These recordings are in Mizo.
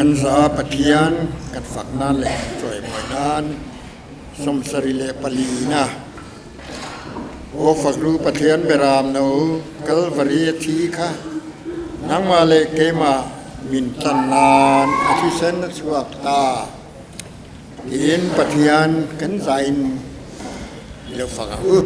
Kan za Pathian kan fak nan leh kan chawimawi nan 74 na Aw fakru Pathian beram no Kalvari a thi kha nangmah leh keimah min tlan nan a thisen a chuak ta tiin Pathian kan za in i lo fak ang u.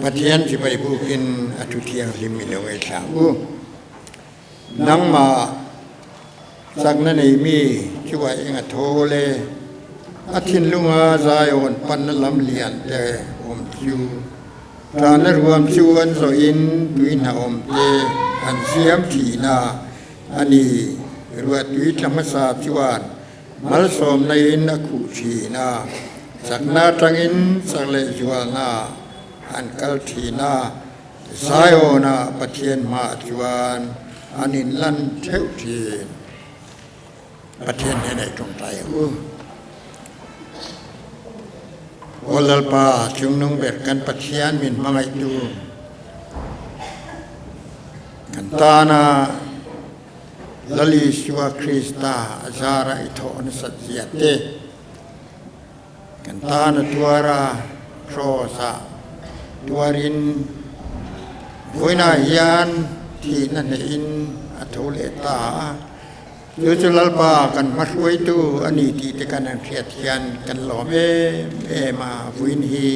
Pathian chibai bukin a thu thianghlim i lo ngaithla ang u. Nangmah chakna neimi chu a eng a thawl e, a thinlunga Zion panna lam lian te awm chu Ṭahna ruam chu an zawhin tui hna awm te an siam thin a, a ni. Ruahtui tla hmasa chuan malsawmna in a khuh thin a, chakna atangin chak leh zualna an kal thin a, Zion-ah Pathian hmaah chuan an inlan theuh thin. Pathian hnenah i tawngtai ang u. Aw Lalpa, chungnung ber kan Pathian min hmangaihtu, kan tana Lal Isua Krista a zara i thawh nasat zia te, kan tana tuara Kraws-ah tuarin vawiinah hian thihna hnehin a tho leh ta a. Chu chu Lalpa kan hmahruaitu a ni tih te kan han hriat hian kan lawm em em a, vawiin hi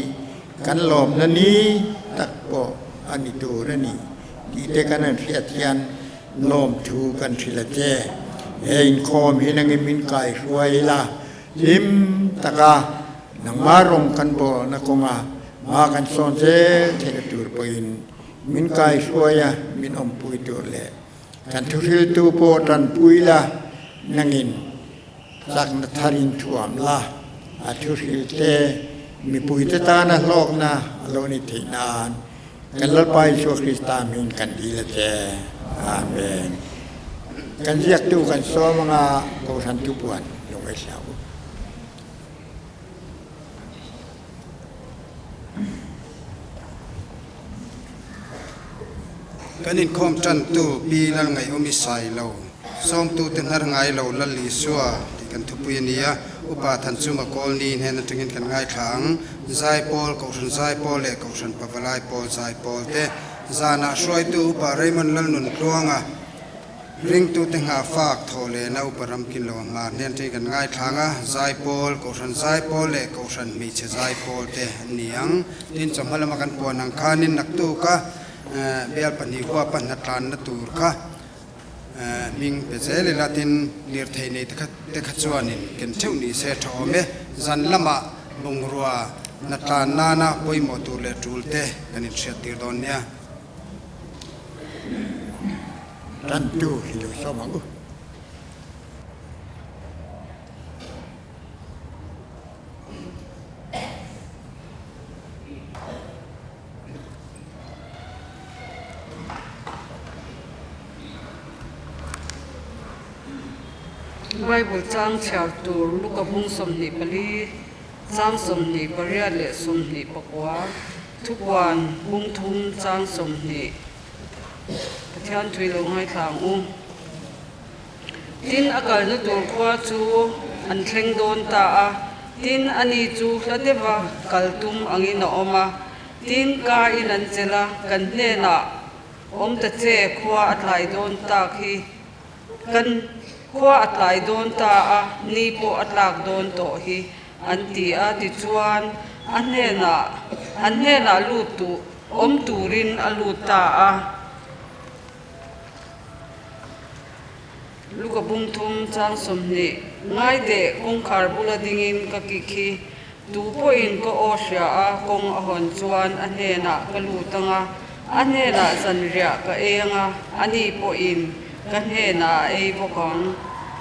kan lawmna ni tak pawh a ni tur a ni tih te kan han hriat hian lawmthu kan hrilh a che. He inkhawm hi nangin min kaihruai ila hlim taka nangmah rawng kan bawlna kawnga hma kan sawn zel theihna tur pawhin min kaihruai a, min awmpui tur leh Kan thuhriltu pawh tanpui la, nangin chakna tharin thuam la, a thuhrilte mipuite tana hlawkna a lo ni theih nan kan Lalpa Isua Krista hmingin kan dil a che. Amen. Kan ziaktu kan sawm anga Kohhran thupuan lo ngaihthla u. Kan inkhawm tantu Pi Lalngaihawmi Sailo, Sawmtute hnar ngai lo Lal Isua tih kan thupui a ni a, Upa Thanchunga Kawlni hnen atangin kan ngaithla ang. Zaipawl, Kohhran Zaipawl leh Kohhran Pavalai Pawl Zaipawl te zanah hruaitu Upa Raymond Lalnuntluanga, Ringtute nghah fak thaw leh naupa ram kin lo a hma hnen ṭhi kan ngaithlang a, zaipawl, kohhran zaipawl leh kohhran hmeichhe zaipawl te an ni ang. Tin, chawhma lama kan puan ang khanin naktuka bial pahnih huapa hnatlanna tur kha hming pe zel ila tin lirthei nei te kha chuanin ken theuh ni se tha awm e. Zan lamah bungrua hnatlan nana pawimawh tur leh tul te kan inhriattir dawn nia. Tantu hi lo sawm ang u. Bible chang chhiar tur Luka bung 24, chang 28 leh 29. Thupuan bung thum chang 20. Pathian thui lo ngaithla ang u. Tin, a kalna tur khua chu an thleng dawn ta a. Tin, ani chu hla deuha kal tum angin a awm a. Tin, ka in an chelh a, kan hnenah awm ta che, khua a tlai dawn tak hi. Kan khua a tlai dawn ta a, ni pawh a tlak dawn tawh hi, an ti a. Tichuan, a hnenah, an hnenah lut duh. Awm turin a lut ta a. Luka bung thum chang 20 ngai teh kawngkhar bula dingin ka kik hi tu pawhin ka aw hria a, kawng a hawn chuan a hnenah ka lut ang a, a hnenah zanriah ka ei ang a, ani pawhin ka hnenah a ei bawk ang.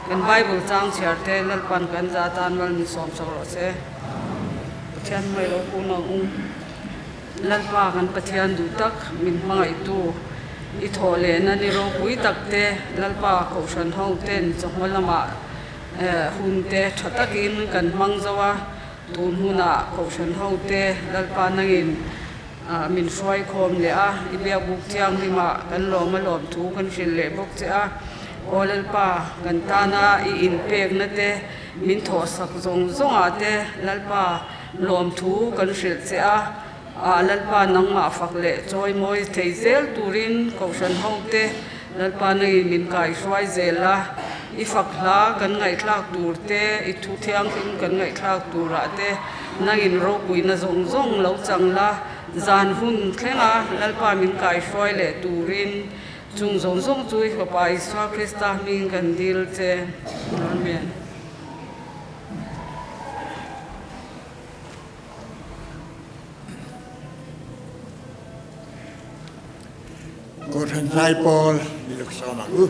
Kan Bible chang chhiar te Lalpan kan za atan mal min sawm sak rawh se. Pathian hmai lo kun ang u. Lalpa kan Pathian duh tak min hmangaihtu i thawh lehna ni ropui tak te Lalpa Kohhran ho ten chawhma lamah hun te tha takin kan hmang zo a, tun hunah Kohhran ho te Lalpa nangin min hruai khawm leh a, i biakbuk thianghlimah kan lawm a lawm thu kan hrilh leh bawk che a. Aw Lalpa kan tana i inpekna te min thawhsak zawng zawngah te Lalpa Lawmthu kan hrilh che a, ah Lalpa nangmah fak leh chawi mawi thei zel turin Kohhran hote Lalpa nangin min kaihruai zel a. I fak hla kan ngaihthlak tur te, i thu thianghlim kan ngaihthlak turah te nangin ropuina zawng zawng lo chang la, zan hun thlenga Lalpa min kaihruai leh turin chung zawng zawng chu i Fapa Isua Krista hming kan dil che. Amen. Kohhran Zaipawl Miluk sawm ang u.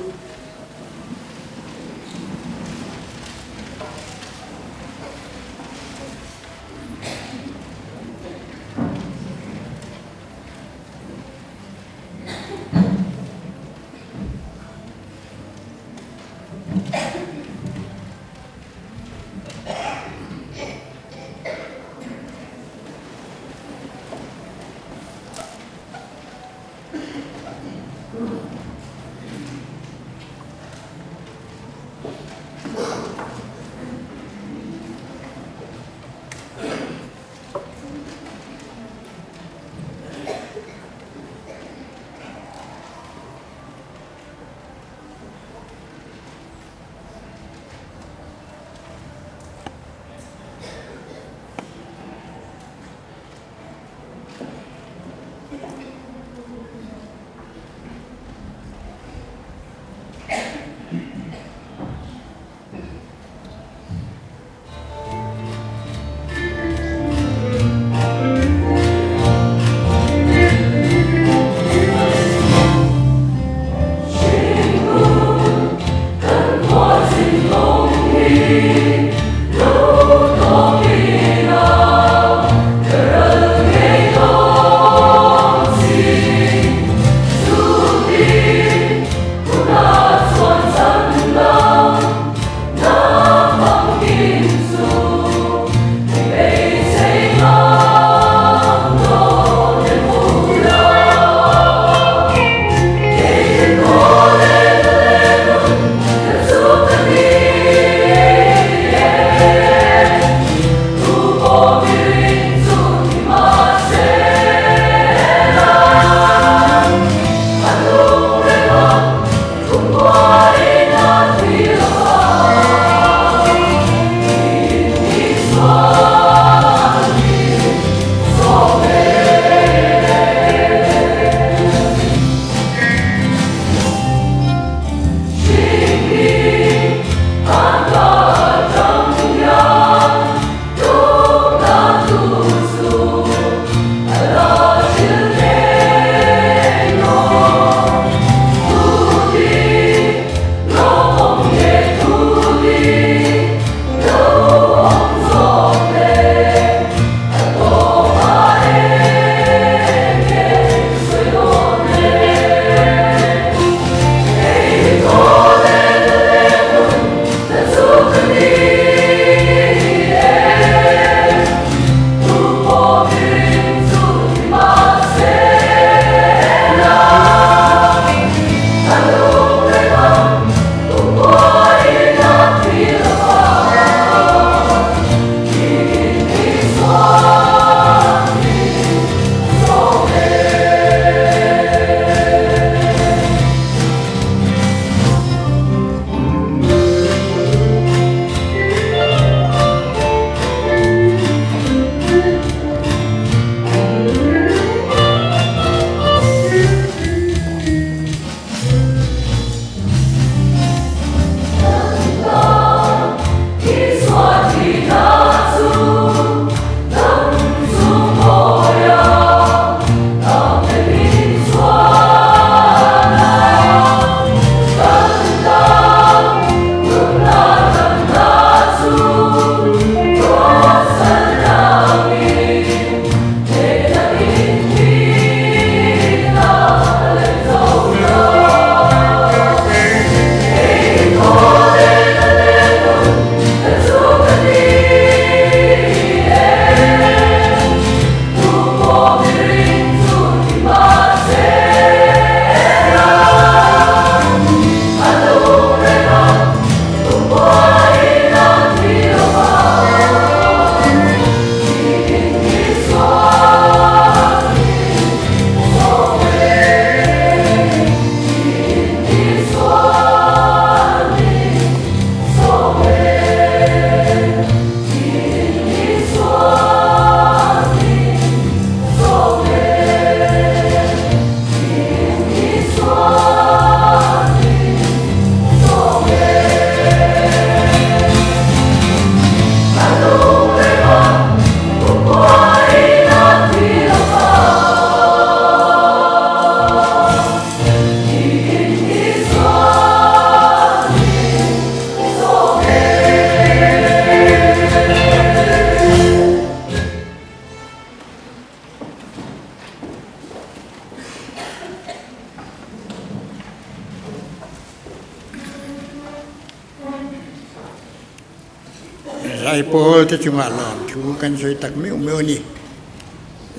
Zaipawl te chungah lawmthu kan sawi tak meuh meuh a ni.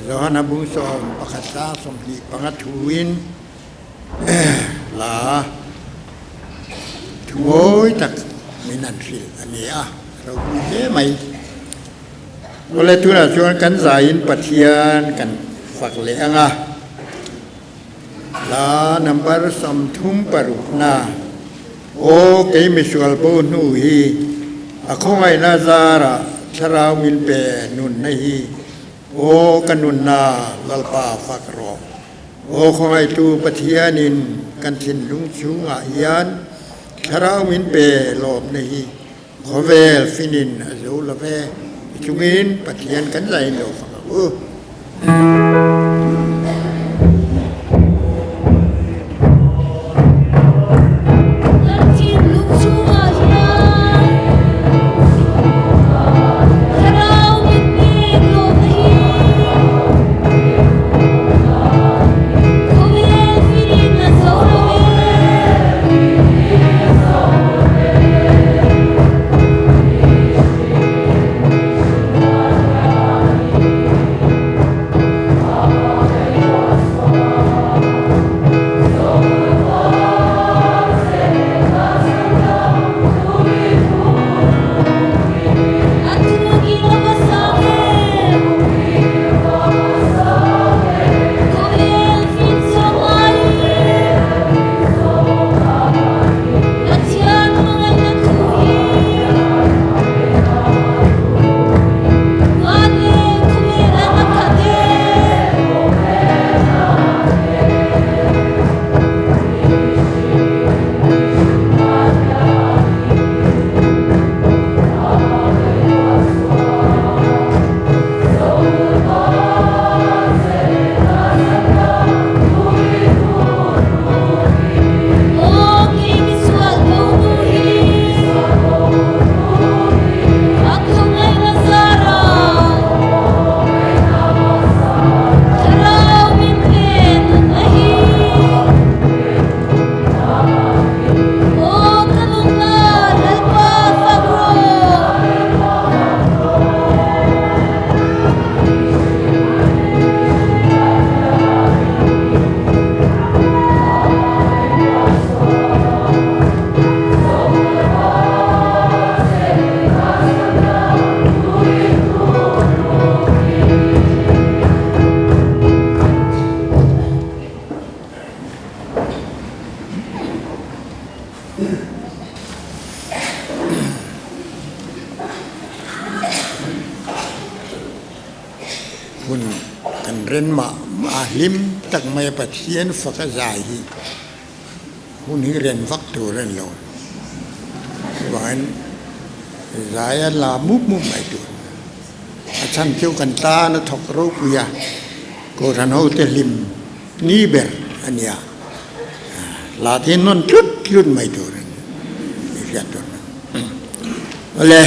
Johana bung 11 sang 25 thuin hla thu mawi tak min han hrilh a ni a, ropui hle mai. Awle tunah chuan kan zaiin Pathian kan fak leh ang a, hla number 36 na Aw kei misual bo hnu hi a khawngaihna zarah thlarau min pe nunna hi Aw ka nunna Lalpa fak rawh. Aw khawngaihtu Pathianin kan thinlung chhungah hian thlarau min pe lawmna hi Khawvel finin a zo lo ve. Ti chungin Pathian kan zain lo fak ang u. Kan thinlung chungah hian thlarau min pek lawmna hi khawvel finin a zo lo e. Pathian hmangaihna thu hi van leh khawvel an a khat e. Aw kei misual bo nu hi a khawngaihna zara thlarau min pe nunna hi. Aw ka nunna Lalpa fak rawh. Hun kan ren mah mah a, hlim tak mai a Pathian fak a zai hi hun hi ren vak tur a ni lo. Chuvangin zai a la mup mup mai tur. A chhan chu kan tan a thawk ropui a, Kohhran hote hlim ni ber a nia. La te nawn tlut tlut mai tur a ni hriat tur a ni. Awle.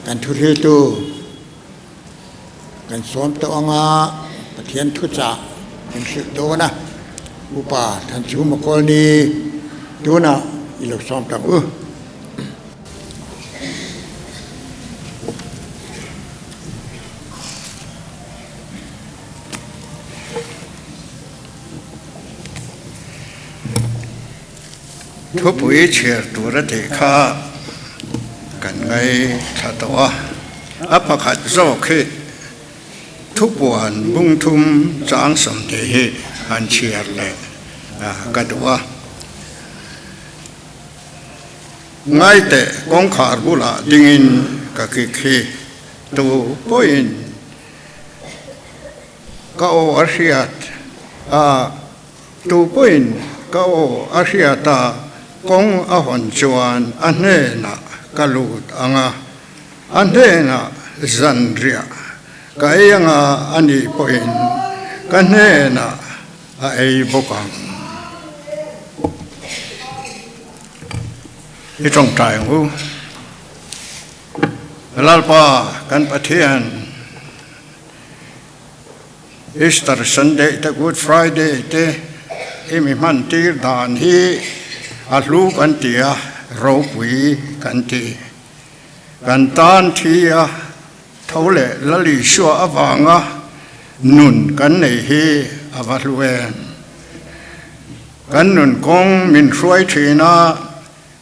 Kan thuhriltu kan sawm tawh anga Pathian thuchah min hrilh dawn a, Upa Thanchhuma Kawlni tunah i lo sawm tang u. Thupui chhiar tur a tih kha kan ngaithla tawh a, a pakhat zawk hi thupuan bung thum chang 20 hi han chhiar leh ka duh a. Ngaiteh kawngkhar bulah dingin ka kik hi tu pawhin ka aw a hriat a. Tu pawhin ka aw a hriat a, kawng a hawn chuan a hnenah ka lut ang a, a hnenah zanriah ka ei anga a nih pawhin ka hnenah a ei bawk ang. I tawngtai ang u. Lalpa kan Pathian. Easter Sunday te Good Friday te i mi hman tir dan hi a hlu kan ti a, ropui kan ti. Kan tan thi a tho leh Lal Isua avanga nun kan nei hi a va hlu em? Kan nun kawng min hruai thin a,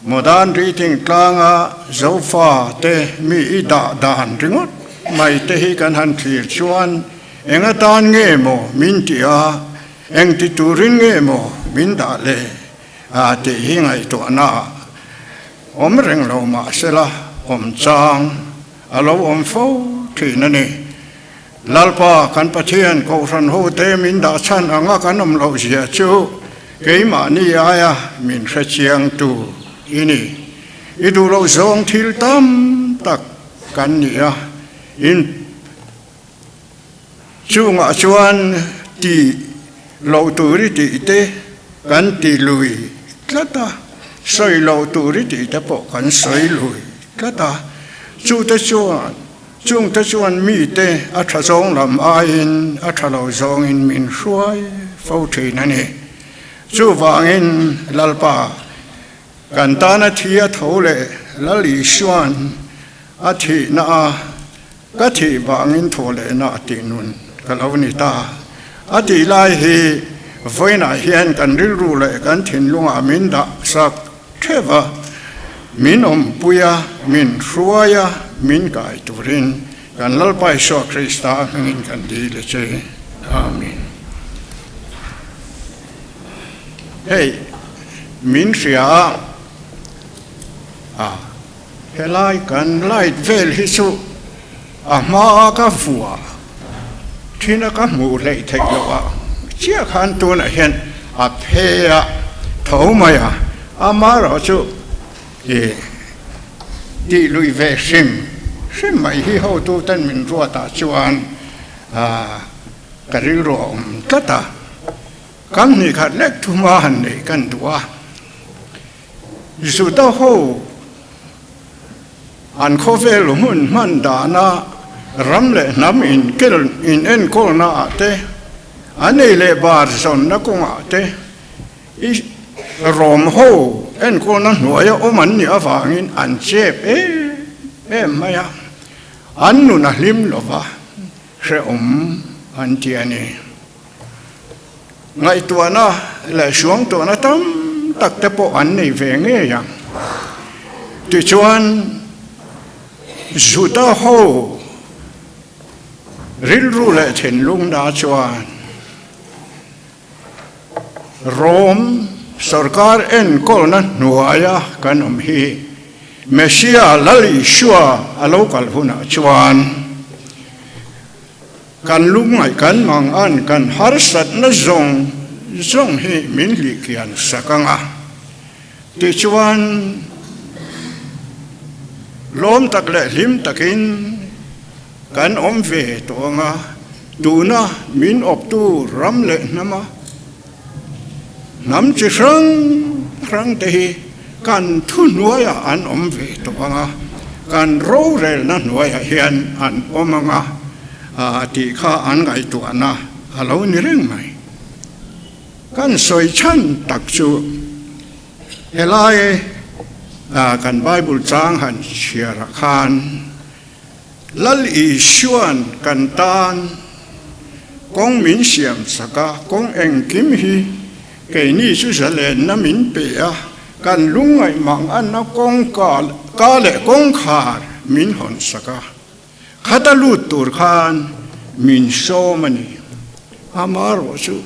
Modern Reading tlanga Zofa te mi i dah dan ringawt mai te hi kan han thlir chuan eng atan nge maw min ti a, eng ti turin nge maw min dah le tih hi ngaihtuahna awm reng lo mahsela awm chang a lo awm fo thin a ni. Lalpa kan Pathian Kohhran hote min dah chhan anga kan awm loh zia chu keimahni aia min hre chiangtu i ni. I duh loh zawng thil tam tak kan ni a, in chungah chuan ti loh tur i tih te kan ti lui tlat a, sawi loh tur i tih te pawh kan sawi lui tlat a, chute chuan chungte chuan mite a tha zawng lam aiin a tha lo zawngin min hruai fo thin a ni. Chuvangin Lalpa kan tana thi a tho leh Lal Isua'n a thihna a Ka thih vangin thaw lehna a tih nun ka lo ni ta. A tih lai hi vawiinah hian kan rilru leh kan thinlungah min dah sak theuh a, min awmpui a, min hruai a, min kai turin kan Lalpa Isua Krista hmingin kan dil a che. Amen. Hei min hria a. Helai kan light vel hi chu a hmaa ka vuah thin a ka hmuh hleih theih loh a chiah khan tunah hian a phe a tho mai a, amaherawh chu ih tih luih ve hrim hrim mai hi hotu ten min ruat ah chuan ah ka rilru a awm tlat a, kam hnih khat lek thuma han neih kan duh a. Juda ho an khawvel hmun hman dana ram leh hnam inkel inenkawlna ah te, an ei leh bar zawnna kawngah te i Rom ho enkawlna hnuaia awm an nih avangin an chep em em mai a, an nun a hlim lova hrehawm an ti a ni. Ngaihtuahna leh suangtuahna tam tak te pawh an nei ve ngei ang. Tichuan, Juda ho rilru leh thinlungna chuan Rom sorkar enkawlna hnuaia kan awm hi Messia Lal Isua a lo kal hunah chuan, Kan lungngaih kan mang an kan harsatna zawng zawng hi min hlih kian sak ang a, tichuan lawm tak leh hlim takin kan awm ve tawh ang a, tuna min awptu ram leh hnama hnam chi hrang hrang te hi kan thuhnuaiah an awm ve tawh ang a, kan rorelna hnuaiah hian an awm ang a tih kha an ngaihtuahna a lo ni reng mai. Kan sawi chhan tak chu helai kan Bible chang han chhiarah khan Lal Isua'n kan tan kawng min siam chak a, kawng engkim hi keini chu zalenna min pe a, kan lungngaih mang anna kawngka ka leh kawngkhar min hawn sak a, khata lut tur khan min sawm a ni. Amaherawh chu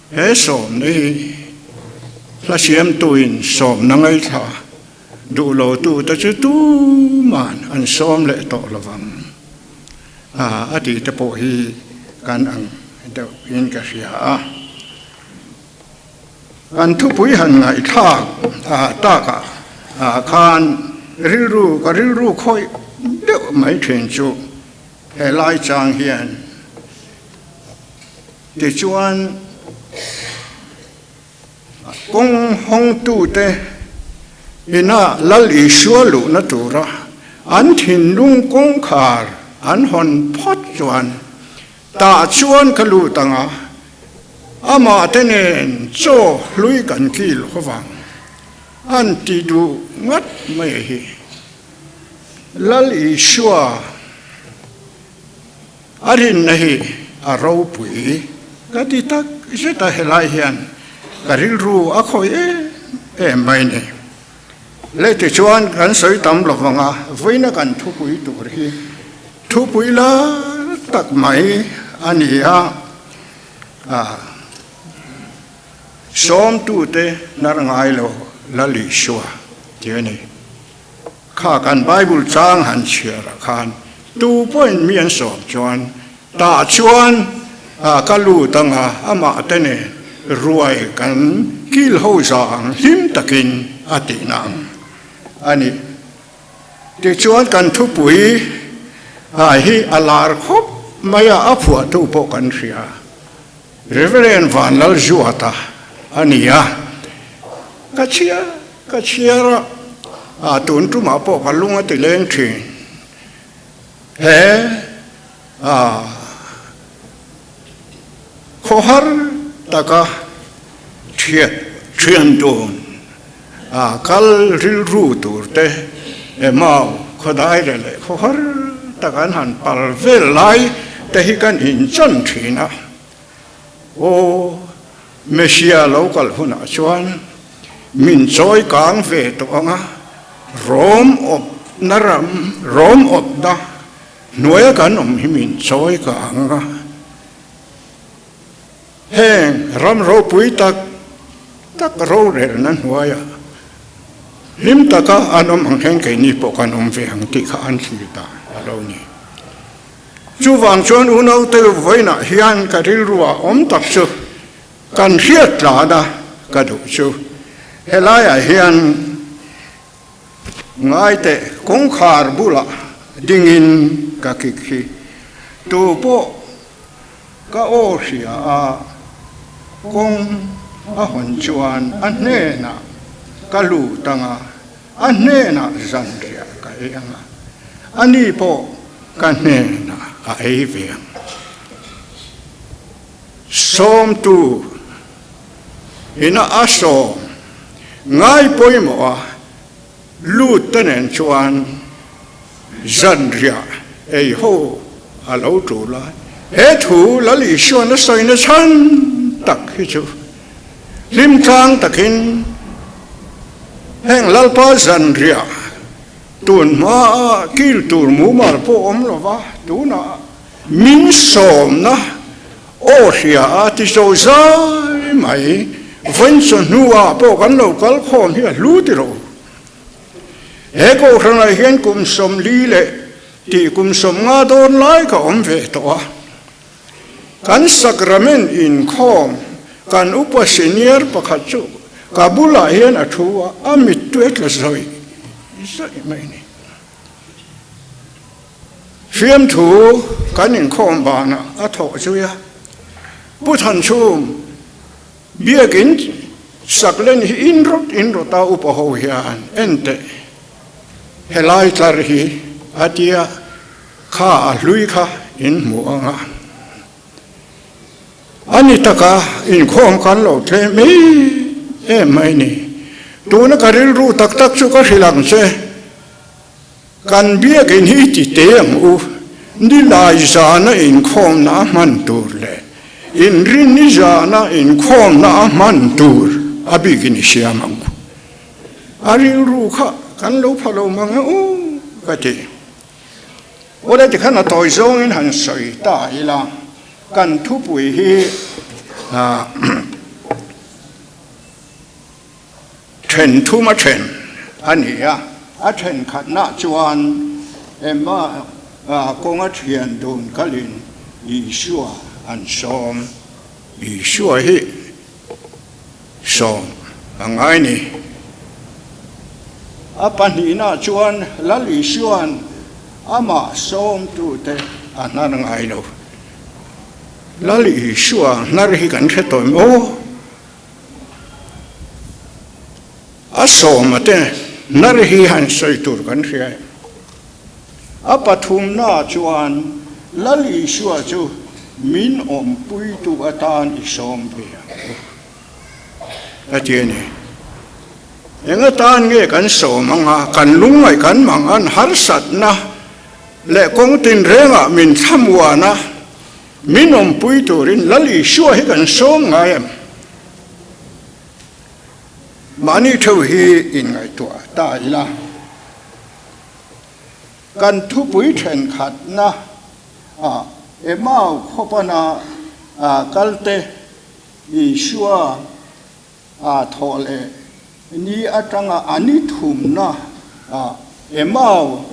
he sawmna hi hla siamtuin sawmna ngaithla Duh lo tu te chu tuman an sawm leh tawh lo vang a tih te pawh hi kan ang deuh in ka hria a. Kan thupui han ngaihthlak takah khan rilru ka rilru khawih deuh mai thin chu he lai chang hian tichuan Kawng hawngtute ina Lal Isua luhna tura an thinlung kawngkhar an hawn phawt chuan tah chuan ka lut ang a, amah te nen chaw hlui kan kil ho vang an ti duh ngat mai hi. Lal Isua a rinna hi a ropui ka ti tak zet a, helai hian ka rilru a khawih em em mai ni. Le tichuan kan sawi tam lo vang a, vawiina kan thupui tur hi thupui la tak mai a ni a, sawmtute hnar ngai lo Lal Isua tih a ni. Kha kan Bible chang han chhiar ah khan tu pawhin mi an sawm chuan tah chuan ka lut anga amah te nen ruai kan kil ho za ang hlim takin a tihna ang a ni. Tichuan kan thupui hi a lar khawp mai a, a phuahtu pawh kan hria. Reverend Vanlalzuata a ni a, ka chhiar ka chhiar a, ah tun tumah pawh ka lung a ti leng thin. He ah khawhar taka thiat thian dun ah kal rilru tur te emau khawdaire leh khawhar tak an han pal vel lai te hi kan inchan thin a. Aw, Messia lo kal hunah chuan min chawi kang ve tawh ang a, Rom awpna ram, Rom awpna hnuaia kan awm hi min chawi kang ang a. Heng ram ropui tak tak rorelna hnuaiah hlim taka an awm ang hian keini pawh kan awm ve ang tih kha an thlir ta a lo ni. Chuvang chuan unaute vawiinah hian ka rilruah awm tak chu kan hriat tlan a ka duh chu helaiah hian ngaiteh kawngkhar bulah dingin ka kik hi tupawh Ka aw hria a, kawng a hawn chuan a hnenah ka lut ang a, a hnenah zanriah ka ei ang a, ani pawh ka hnenah a ei ve ang. Sawmtu ina a sawm ngai pawimawh a lut te nen chuan zanriah ei ho a lo tul a, he thu Lal Isuan a sawina chhan tak hi chu hlimtlang takin heng Lalpa zanriah tun hmaa kil tur mumal pawh awm lova tunah min sawmna Aw hria a ti zo zai mai, vawiin chawhnuah pawh kan lo kal khawm hi a hlu ti ro. He kohhranah hian kum 40 leh tih kum 50 dawn lai ka awm ve tawh a. Kan sacrament inkhawm kan upa senior pakhat chu ka bulah hian a thu a, a mittui a tla zawih zawih mai a ni. Fiamthu kan inkhawm banah a thawh zui a, Pu Thanchhum, Biakin Saklen hi in rawt in rawt a upa ho hian en teh, helai tlar hi a tia kha a hlui kha in hmu ang a. A ni taka inkhawm kan lo tlem em em mai ni. Tuna ka rilru tak tak chu ka hrilh ang che. Kan biakin hi ti teh ang u, nilai zana inkhawmna a hman tur leh inrinni zana inkhawmna a hman tur a bikin i siam ang u. A rilru kha kan lo pha lo mang e u ka ti. Awle tikhan a tawi zawngin han sawi ta ila, kan thupui hi Then thum a then a ni a, a thenkhatnah chuan Emma kawnga thian dun kalin Isua an sawm. Isua hi sawm a ngai ni. A pahnihna chuan Lal Isua'n amah sawmtute a hnar ngai lo. Lal Isua hnar hi kan hre tawh em aw? A sawma te nar hi han sawi tur kan hria em? A pathumna chuan Lal Isua chu min awmpuitu atan i sawm ve ang u, a ti a ni. Eng atan nge kan sawm anga kan lungngaih kan mangan harsatna leh kawng tinrengah min thlamuan a, min awmpui turin Lal Isua hi kan sawm ngai em? Mahni theuh hi inngaihtuah ta ila. Kan thupui thenkhatna ah Emau khawpana kalte Isua a thawh leh ni atanga a ni thumna ah Emau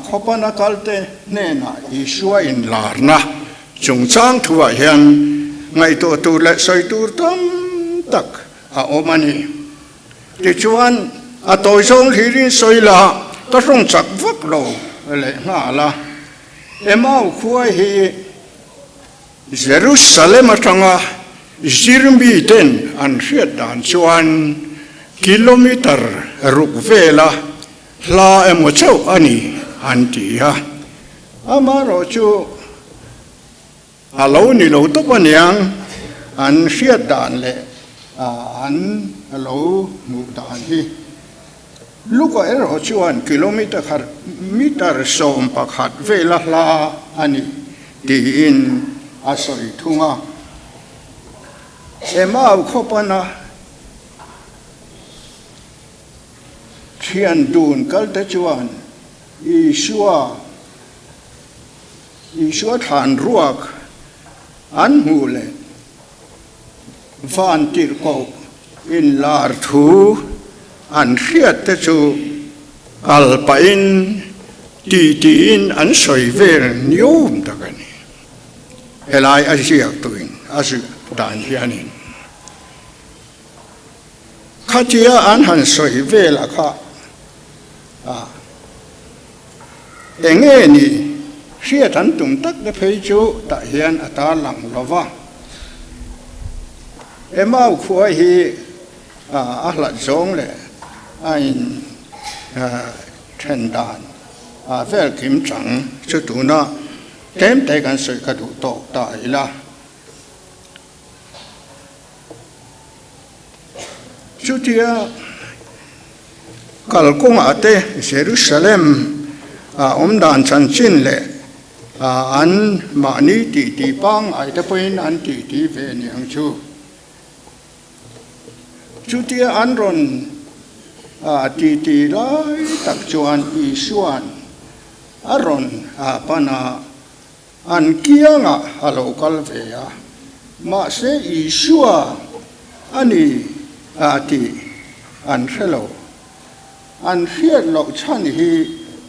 khawpana kalte hnenah Isua inlarna chungchang thuah hian ngaihtuah tur leh sawi tur tam tak a awm a ni. Tichuan, a tawi zawng hlirin sawi la, ka hrawng chak vak lo leh nghal a. Emau khua hi Jerusalem atanga zirmi ten an hriat dan chuan kilometer ruk vela hla emaw chauh a ni an ti a. Amaherawhchu, A lo ni lo tawp aniang, an hriat dan leh an lo hmuh dan hi. Luka erawh chuan kilometer khat meter 11 vela hla a ni tiin a sawi thung a. Emau khawpana thian dun kalte chuan Isua, Isua thlan ruak an hmuh leh van tirhkoh inlar thu an hriat te chu kal pahin titiin an sawi vel niawm tak a ni. Helai a ziak tuin a ziak dan hianin khatia an han sawi vel a kha a. Eng nge ni hriat an tum tak te phei chu tah hian a tarlang lo va. Emau khua hi a hlat zawng leh a in then dan vel kim chang chu tuna tlem te kan sawi kha duh tawk ta ila. Chutia kalkawngah te Jerusalem a awm dan chanchin leh an mahni titi pangngai te pawhin an titi ve ni ang chu. Chutia an rawn titi lai tak chuan Isua'n a rawn pan a. An kiangah a lo kal ve a, mahse Isua a ni a tih an hre lo. An hriat loh chhan hi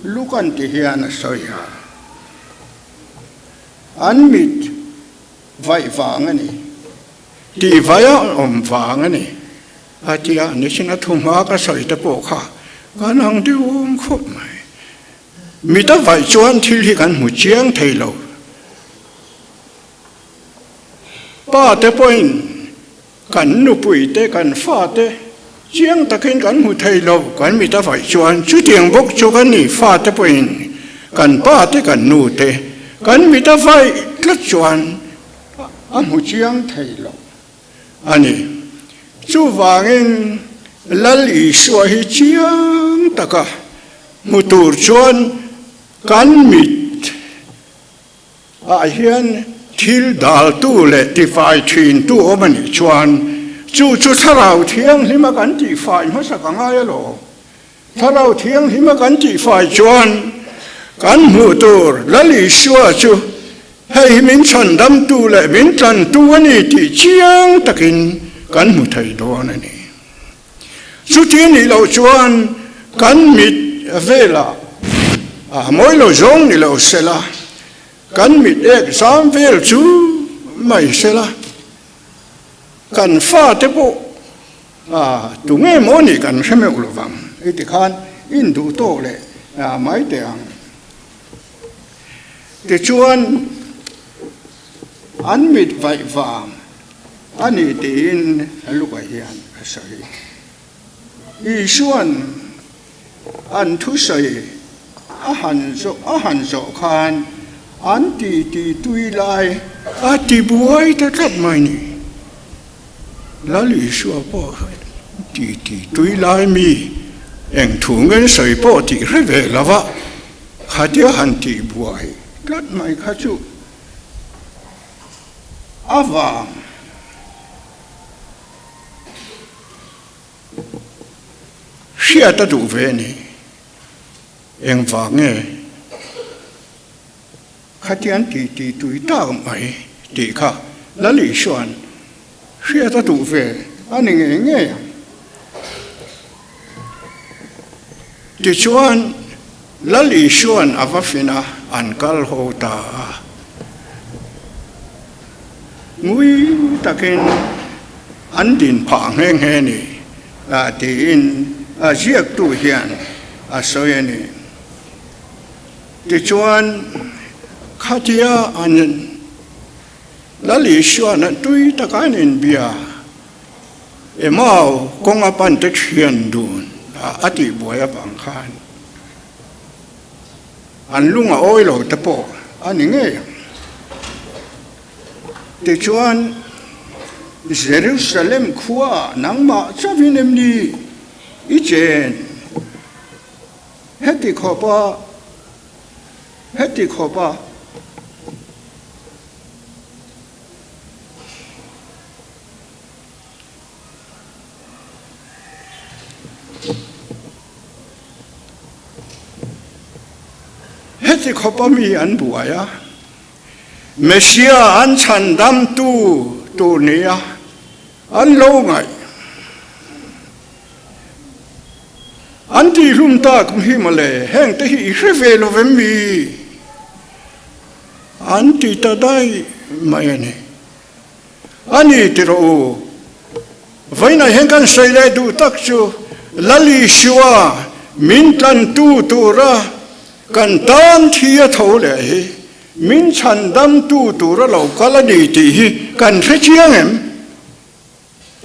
Lukan ti hian a sawi a, An mit vaih vang a ni, tih vaia awm vang a ni a ti a, nichina thuhma ka sawi te pawh kha kan ang deuh awm khawp mai. Mit a vaih chuan thil hi kan hmu chiang thei lo. Pa te pawhin kan nupui te, kan fa te chiang takin kan hmu thei lo, kan mit a vaih chuan chutiang bawk chu kan ni fa te pawhin kan pa te, kan nu te kan mit a vaih tlat chuan a hmu chiang thei lo a ni. Chuvangin Lal Isua hi chiang taka hmu tur chuan kan mit ah hian thil daltu leh tifai thintu awm a nih chuan chu chu Thlarau Thianghlima kan tihfai hmasak a ngai alawm. Thlarau Thianghlima kan tihfai chuan kan hmuh tur Lal Isua chu hei hi min chhandamtu leh min tlantu a ni tih chiang takin kan hmu thei dawn a ni. Chuti nih loh chuan kan mit velah a mawi lo zawng ni lo sela, kan mit ek zam vel chu mai sela, kan fate pawh A, tu nge maw nih kan hre meuh lo vang i ti khan in duh tawk leh mai teh ang. Tichuan, an mit vaih vang a ni tiin Luka hian a sawi. Isua'n an thusawi a han zawh a han zawh khan an titi tui lai a ti buai ta tlat mai ni. Lal Isua pawh ti ti tui lai mi eng thu ngen sawi pawh tih hre ve lo va, khatia han tih buai tlat mai kha chu a vang. Hriat a duh ve ni. Engvang nge khatian ti ti tui tak mai tih kha Lal Isua'n hriat a duh ve a ni ngei ngei ang. Tichuan Lal Isua'n a va fin a, an kal ho ta a. Ngui takin an din phah nghe nghe ni tiin a ziaktu hian a sawi a ni. Tichuan khatia an Lal Isua'n a tui taka an inbia Emau kawnga pante thian dun a tihbuai avang khan An lung a awi lo te pawh a ni ngei ang. Tichuan, Jerusalem khuaah nangmah chauhin em ni i chen? Heti khawpa, heti khawpa. Heti khawpa mi an buai a, Messiah an chhandamtu tur nia an lo ngaih. An tihhlum tak hi mawle, heng te hi i hre ve lo vem mi? An ti ta daih mai a ni. A ni ti rawh u. Vawiinah hian kan sawi leh duh tak chu Lal Isua min tlantu tura kan tan thi a tho leh hi min chhandamtu tura lo kal a ni tih hi kan hre chiang em?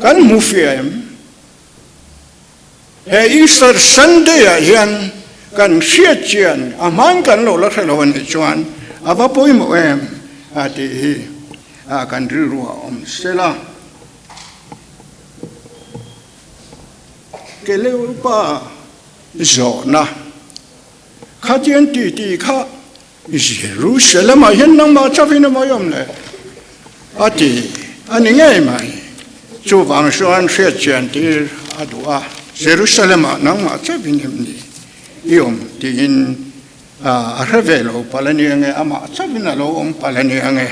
Kan hmu fiah em? He Easter Sunday ah hian kan hriat chian a hmain kan lo la hre lo a nih chuan a va pawimawh em a tih hi kan rilru a awm sela. Keleupa zawhna khatiang ti ti kha Jerusalem ah hian nangmah chauhin a mawi awm le a ti a ni ngei mai. Chuvang chuan hriat chian tir a duh a, Jerusalem ah nangmah chauhin em ni i awm tiin a hre ve lo palh a ni ange, amah chauhin a lo awm palh a ni ange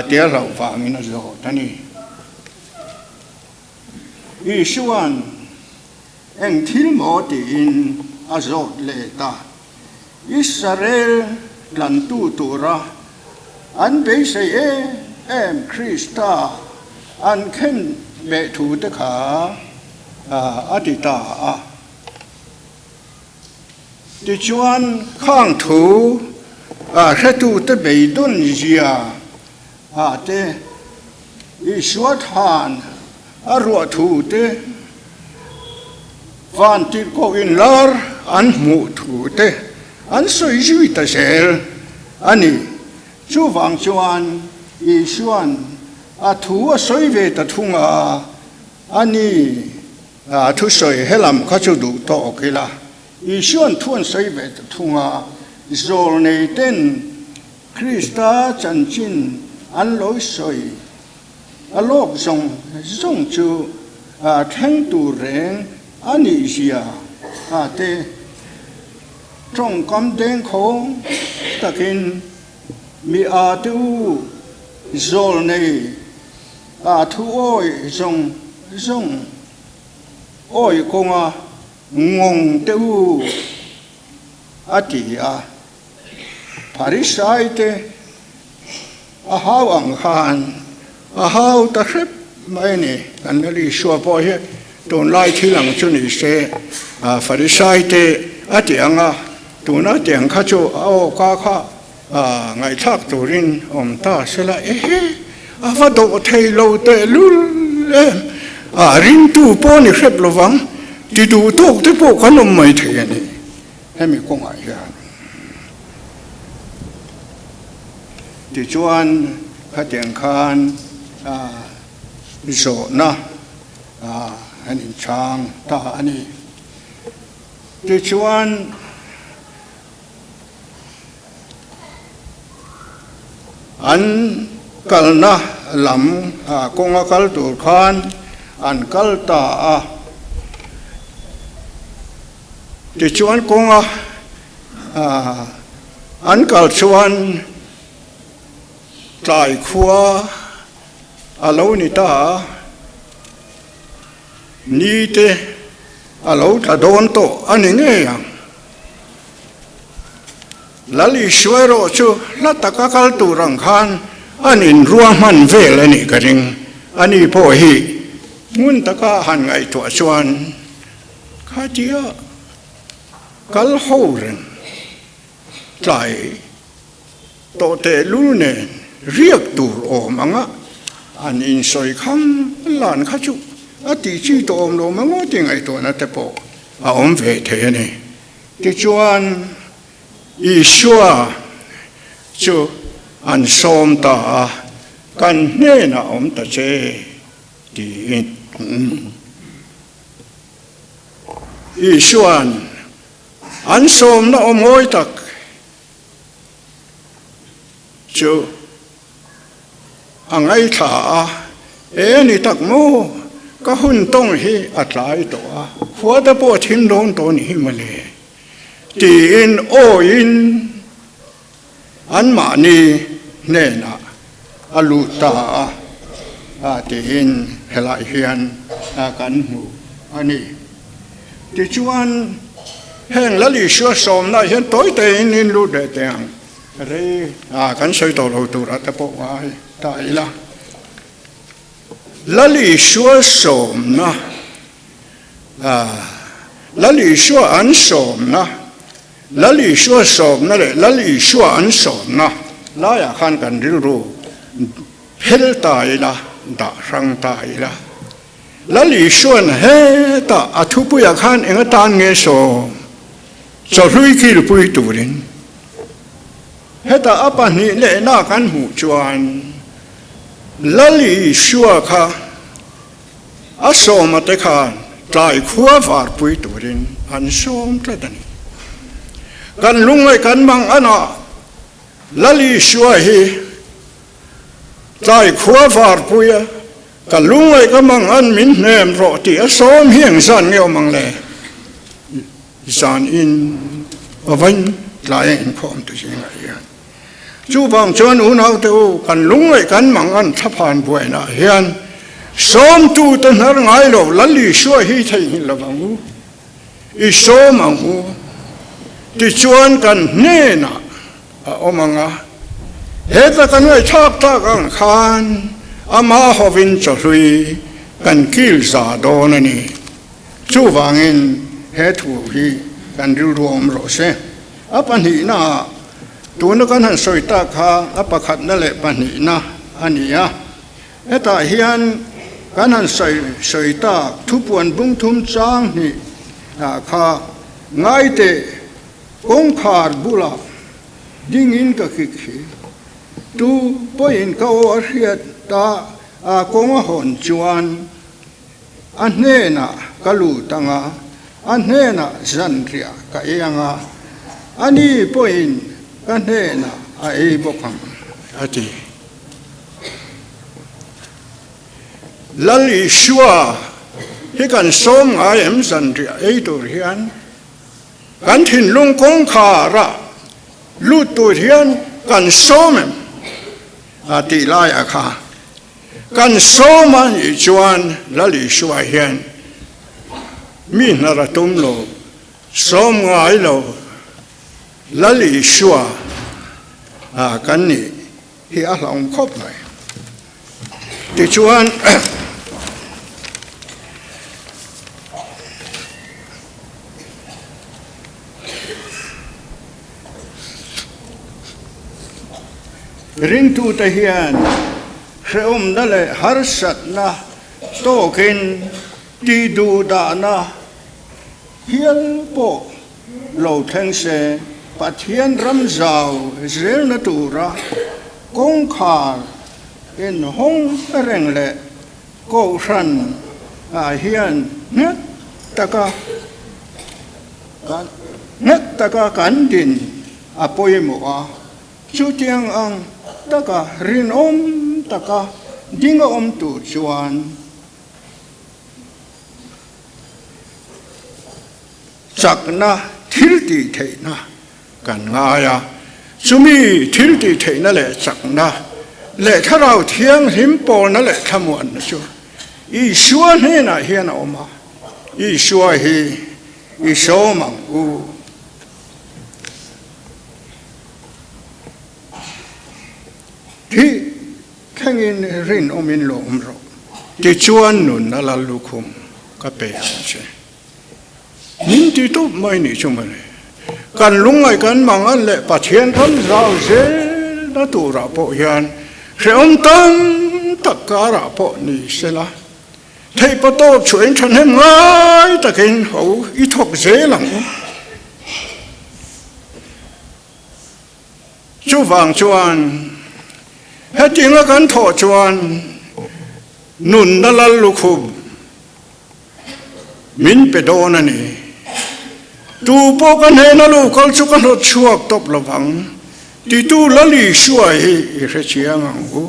tia hlauh vangin a zawt a ni. Isua'n eng thil maw tiin a zawt let a. Israel tlantu tura an beisei em em Krista an khen beh thu te kha a ti ta a. Tichuan khang thu hretute beidawn zia ah te, Isua thlan a ruah thu te, van tirhkoh inlar an hmuh thu te an sawi zui ta zel a ni. Chuvang chuan Isua'n a thu a sawi ve ta thung a, a ni, a thusawi helam kha chu duh tawk ila. Isua'n thu an sawi ve ta thung a, zawlnei ten Krista chanchin an lo sawi a lawk zawng zawng chu thleng tur reng a nih zia a te tawngkam dengkhawng takin mi a te u zawl nei a thu awi zawng zawng awi kawnga ngawng te u a ti a. Pharisai te a hau ang khan a hau ta hrep mai a ni. Kan Lal Isua pawh hi tunlai thil ang chu ni se Pharisai te a ti ang a, tuna ti ang kha chu a awka kha ngaihthlak turin awm ta sela ehe a va dawh thei lo tehlul em, ringtu pawh ni hrep lovang ti duh tawk te pawh kan awm mai thei a ni. Hemi kawngah hian tichuan khatiang khan zawhna an inchhang ta a ni. Tichuan, an kalna lam kawnga kal tur khan an kal ta a. Tichuan kawnga an kal chuan tlai khua a lo ni ta a, ni te a lo tla dawn tawh a ni ngei ang. Lal Isua erawh chu hla taka kal tur ang khan an inruahman vel a nih ka ring. Ani pawh hi hmun taka han ngaihtuah chuan khatia kal ho reng tlai tawh tehlul nen riak tur awm anga an insawi kham lan kha chu a tih chi tawh awm lo mang aw tih ngaihtuahna te pawh a awm ve thei a ni. Tichuan, Isua chu an sawm ta a, Kan hnenah awm ta che, tiin. Isua'n an sawmna awm ngawi tak chu A ngaithla a, E ni tak maw, ka hun tawng hi a tlai tawh a, khua te pawh a thim dawn tawh ni hi mawle, tiin awiin anmahni hnenah a lut ta a, tiin helai hian kan hmu a ni. Tichuan, heng Lal Isua sawmnaah hian tawi tawiin in lut leh teh ang. Rei a kan sawi tawh lo turah te pawh ngai ta ila. Lal Isua sawmna, Lal Isua an sawmna, Lal Isua sawmna leh Lal Isua an sawmna laiah khan kan rilru phel ta ila, dah hrang ta ila. Lal Isua'n hetah a thupuiah khan eng atan nge sawm chawhlui kilpui turin hetah a pahnih lehna kan hmuh chuan Lal Isua kha a sawma te khan tlai khua varpui turin an sawm tlat a ni. Kan lungngaih kan mang anah Lal Isua hi tlai khua varpui a Ka lungngaih ka mang an min hnem rawh tih a sawm hi eng zan nge awm ang le? Zan in a vain tlai a inkhawm tu zingah hian. Chuvang chuan unaute u, kan lungngaih kan mang an thlaphan buainah hian sawmtu te hnar ngai lo Lal Isua hi theihnghilh lo vang u, i sawm ang u. Tichuan kan hnenah a awm ang a, heta kan ngaihthlak tak ang khan ama hovin chawhlui kan kil za dawn a ni. Chuvangin he thu hi kan rilru awm rawh se. A pahnihnaah tuna kan han sawi tak kha a pakhatna leh pahnihna a ni a. Hetah hian kan han sawi sawi tak thupuan bung thum chang hnih kha ngaiteh Kawngkhar bulah dingin ka kik hi. Tu pawhin ka aw a hriat ta a kawng a hawn chuan a hnenah ka lut ang a, a hnenah zanriah ka ei ang a, ani pawhin ka hnenah a ei bawk ang, a ti. Lal Isua hi kan sawm ngai em zanriah ei tur hian? Kan thinlung kawngkhara lut tur hian kan sawm em? A tih laiah kha kan sawm a nih chuan Lal Isua hian mi hnar a tum lo, sawm ngai lo Lal Isua kan nih hi a hlauhawm khawp mai. Tichuan ringtute hian hrehawmna leh harsatna tawkin tihduhdahna hial pawh lo thleng se, Pathian ram zau zelna tura kawngkhar inhawng reng leh Kohhran Ah hian nghet taka kan nghet taka kan din a pawimawh a, chutiang ang taka rinawm taka ding a awm tur chuan chakna thil tih theihna kan ngai a, chumi thil tih theihna leh chakna leh Thlarau Thianghlim pawlna leh thlamuanna chu Isua hnenah hian a awm a, Isua hi i sawm ang u. Thih thlengin rinawmin lo awm rawh, tichuan nunna lal lukhum ka pe ang che. Min ti tawp mai nih chu mawle. Kan lungngaih kan mangan leh Pathian ram zau zelna turah pawh hian hrehawm tam tak karah pawh ni sela, theihpa tawp chhuahin thahnem ngai takin ho i thawk zel ang u. Chuvang chuan hetinga kan thawh chuan nunna lal lukhum Min pe dawn a ni. Tu pawh ka hnena lo kal chu ka hlawt chhuak tawp lo vang, titu Lal Isua hi i hre chiang ang u.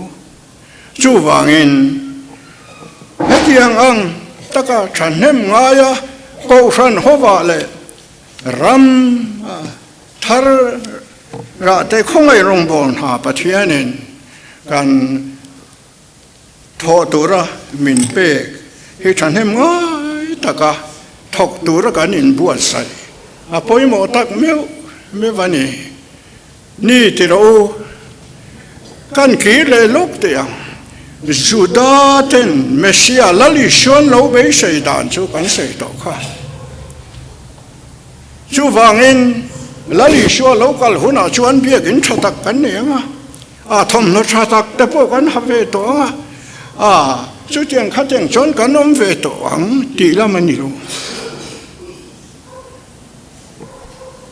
Chuvangin, hetiang ang taka thahnem ngaia Kohhran hovah leh ram thar rahte khawngaih rawngbâwl hna Pathianin kan Thawh tura min pek hi thahnem ngai taka thawk tura kan inbuatsaih a pawimawh tak meuh meuh a ni. Ni ti rawh u, kan kir leh lawk teh ang. Juda ten Messia Lal Isuan lo beisei dan chu kan sawi tawh kha. Chuvangin Lal Isua lo kal hunah chuan biakin tha tak kan nei ang a. A thawmhnaw tha tak te pawh kan ha ve tawh ang a, a chutiang khatiang chuan kan awm ve tawh ang tih lam a ni lo.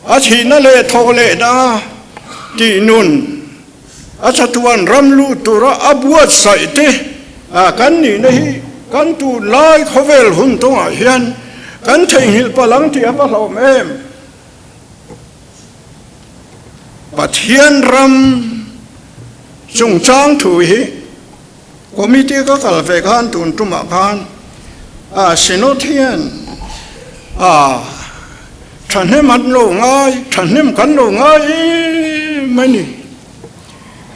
A thihna leh thawh leh na tih nun a chatuan ram lut tura a buatsaih te kan nihna hi kan tunlai khawvel hun tawngah hian kan theihnghilh palh ang tih a va hlauhawm em? Pathian ram chungchang thu hi committee ka kal ve khan tun tumah khan a Synod hian a thahnem an lo ngai, thahnem kan lo ngai em a ni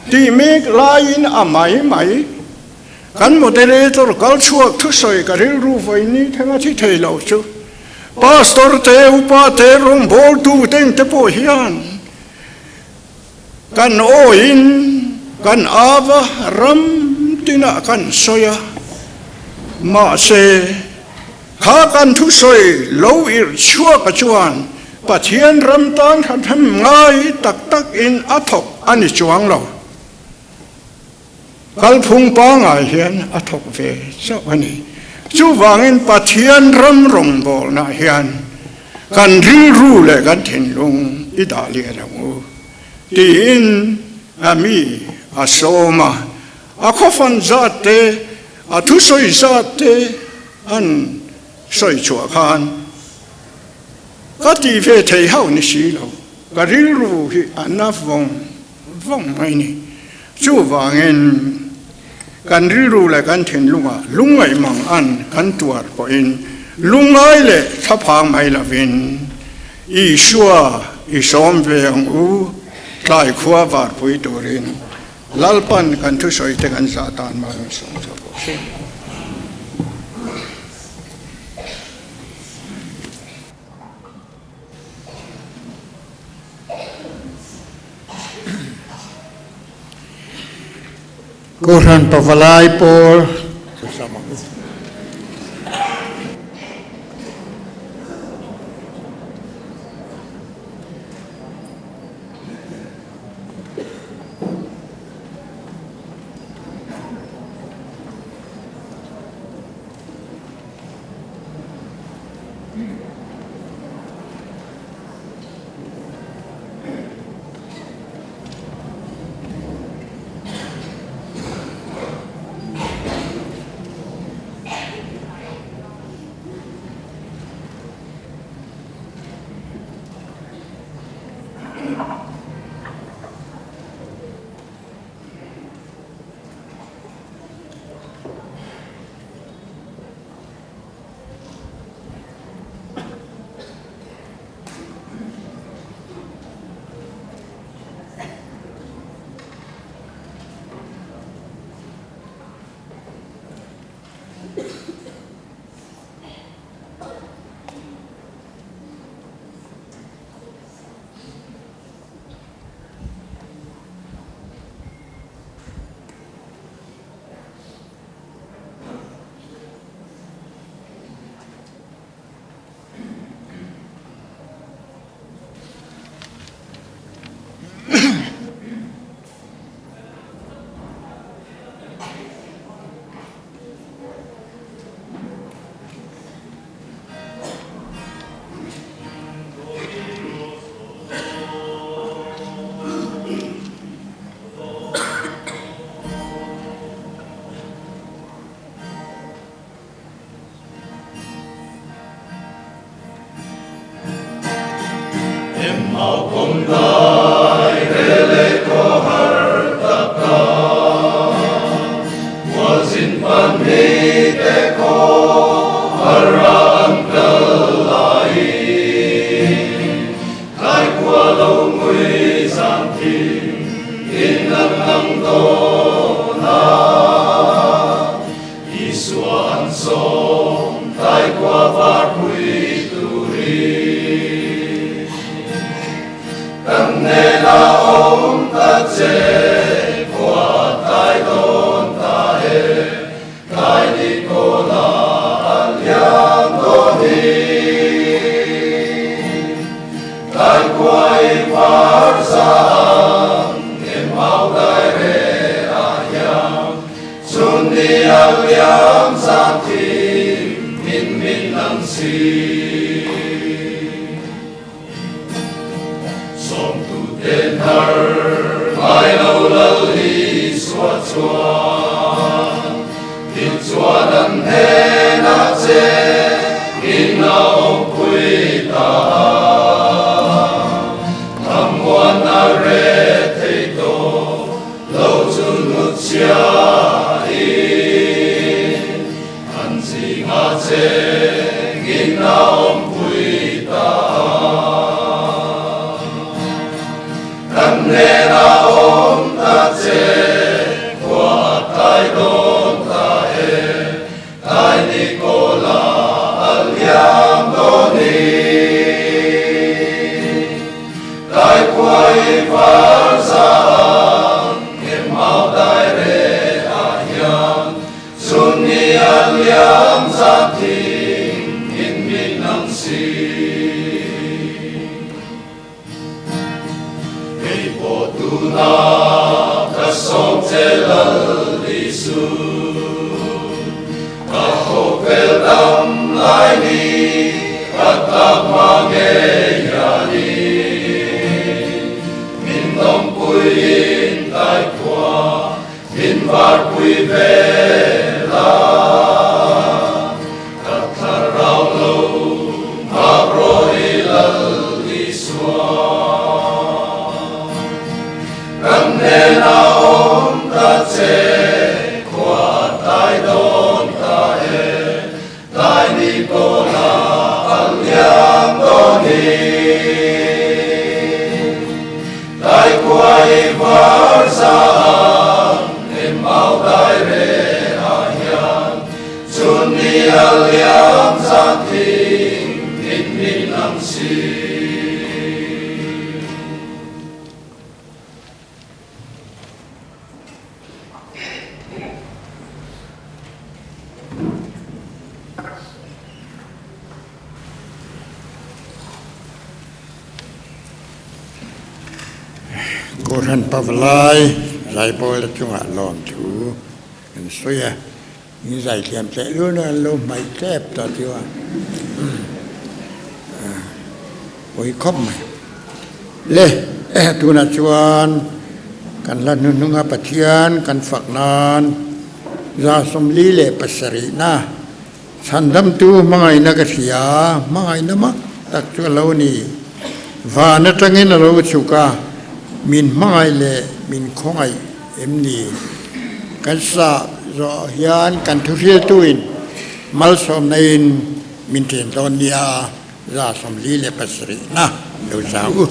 tih mek laiin a mai mai kan moderator kal chhuak thusawi ka rilru vawiin thleng a thi thei lo chu. Pastor te, upa te, rawngbawltu te engte pawh hian kan awiin kan ava ram tinah kan sawi a, mahse kha kan thusawi lo irh chhuak a chuan Pathian ram tan thahnem ngai tak tak in a thawk a ni chuang lo. Kalphung pangai hian a thawk ve chauh a ni. Chuvangin Pathian ram rawngbawlnah hian kan rilru leh kan thinlung i dah lian ang u tiin a mi a sawm a, a khawfan zat te, a thusawi zat te an sawi chhuah khan ka tih ve thei hauh ni si lo, ka rilru hi a na vawng vawng mai ni. Chuvangin kan rilru leh kan thinlungah lungngaih mang an kan tuar pawhin lungngai leh thlaphang mai lovin Isua i sawm ve ang u, tlai khua varpui turin Lalpan kan thusawi te kan zah tan mai ang sawm chho bawk si. Kohhran Pavalai pawl nang dawn a. Isua an sawm taikua varpui turin. Kan hnena awm ta che khua tlai dawn ta e, tlai ni kawla a liam dawn hi. Tlai khua i var za ang em au dai re ah hian, chhun ni a liam zan thim min min nang si. Sawmtute thar ngai lo lal Isua chuan tichuan an hnenah che in a awmpui ta a. Thlamuan a re thei tawh lo chu hnutchhiain An zinga chengin a awmpui ta a. Kan hnena awm ta che, khua a tlai dawn ta e, tlai ni kawla a liam dawn hi. Tlai khua i var za ang, em au dai re ah hian, Chhun ni a liam zat thing in min ang si. Kei pawh tuna ka sawm che Lal Isu, ka khawvel dam lai ni ka tlak hma ngei hianin, min lawmpuiin taikhua Min varpui ve la, ka thlarau lo nghak rawh i Lal Isua. Kan hnenah awm ta che, khua a tlai dawn ta e, tlai ni pawla a liam dawn hi. Tlai khua i var za ang em au dai re ah hian chhun ni a liam zan thing in min ang si. Kohhran Pavalai Zaipawla chungah lawmthu kan sawi a, in zaithiam tehlul na an lo hmaih tep ta chu a pawi khawp mai. Le tunah chuan kan hla hnuhnunga Pathian kan fak nan 47 na Chhandamtu hmangaihna ka hria, hmangaihna mak tak chu a lo ni. Van atangin a lo chhuk a, min hmangaih leh min khawngaih em ni? Kan sa zawh hian kan thuhriltuin malsawmna-in min ṭhen dawn nia, 47 na lo chang u.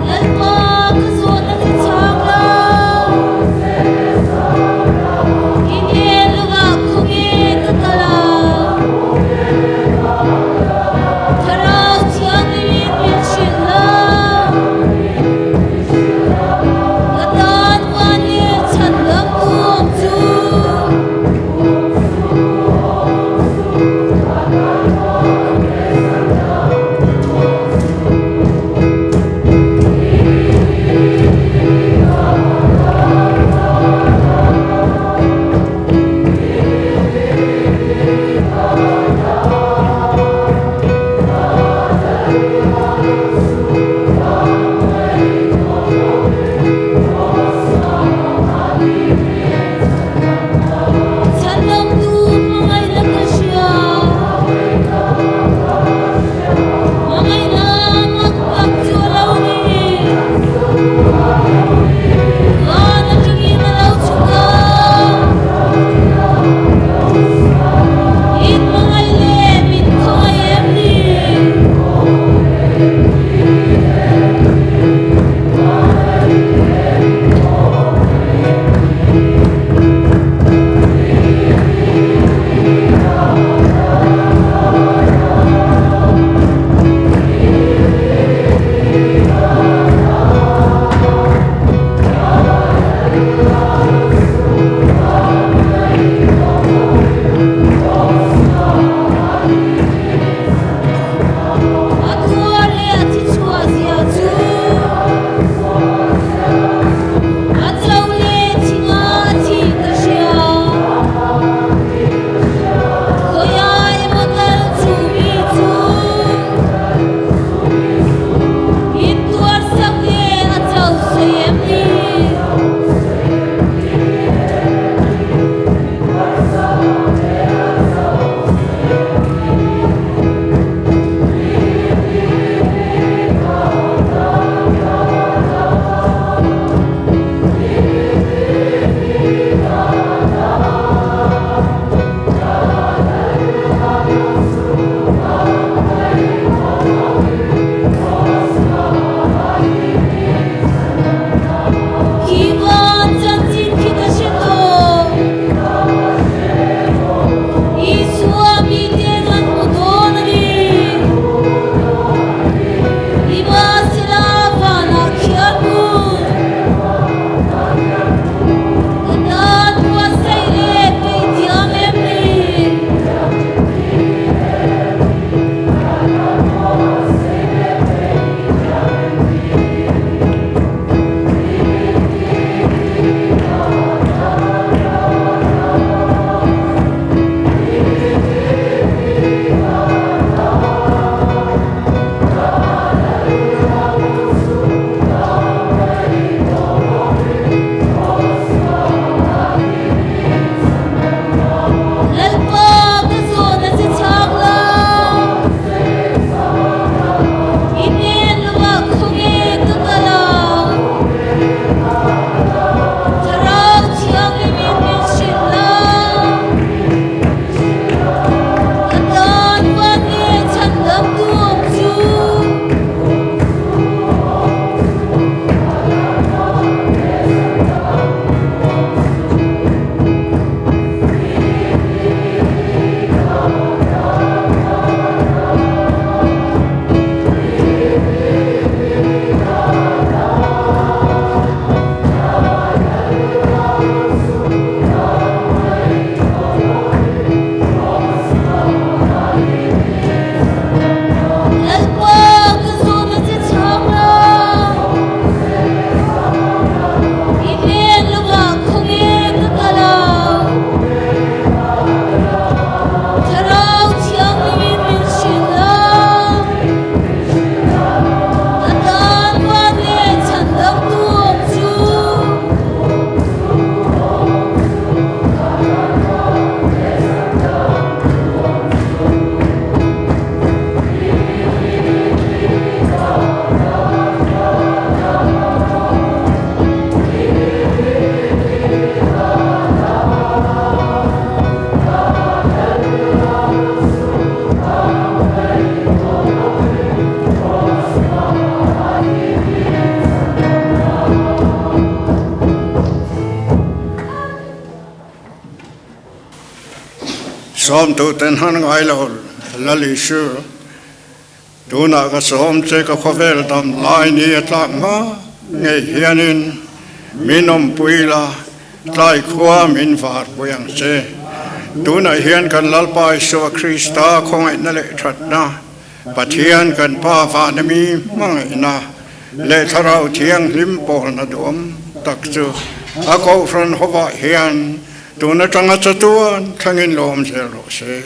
Lalpa ka zawhna chu chhang lo. I hmel lungah khawnge ka kal ang? Thlarau Thianghlimin min hrilh lo. Ka tan van leh chhan lam tu awm chu. Sawmtuten han ngai lo Lal Isu, tunah ka sawm che ka khawvel dam lai ni a tlak hma ngei hianin min awmpui la, tlai khua min varpui ang che. Tunah hian kan Lalpa Isua Krista khawngaihna leh thatna, Pathian kan Pa vana mi hmangaihna leh Thlarau Thianghlim pawlna duam tak chu a Kohhran hovah hian tun atanga chatuan thlangin lawm zel rawh se.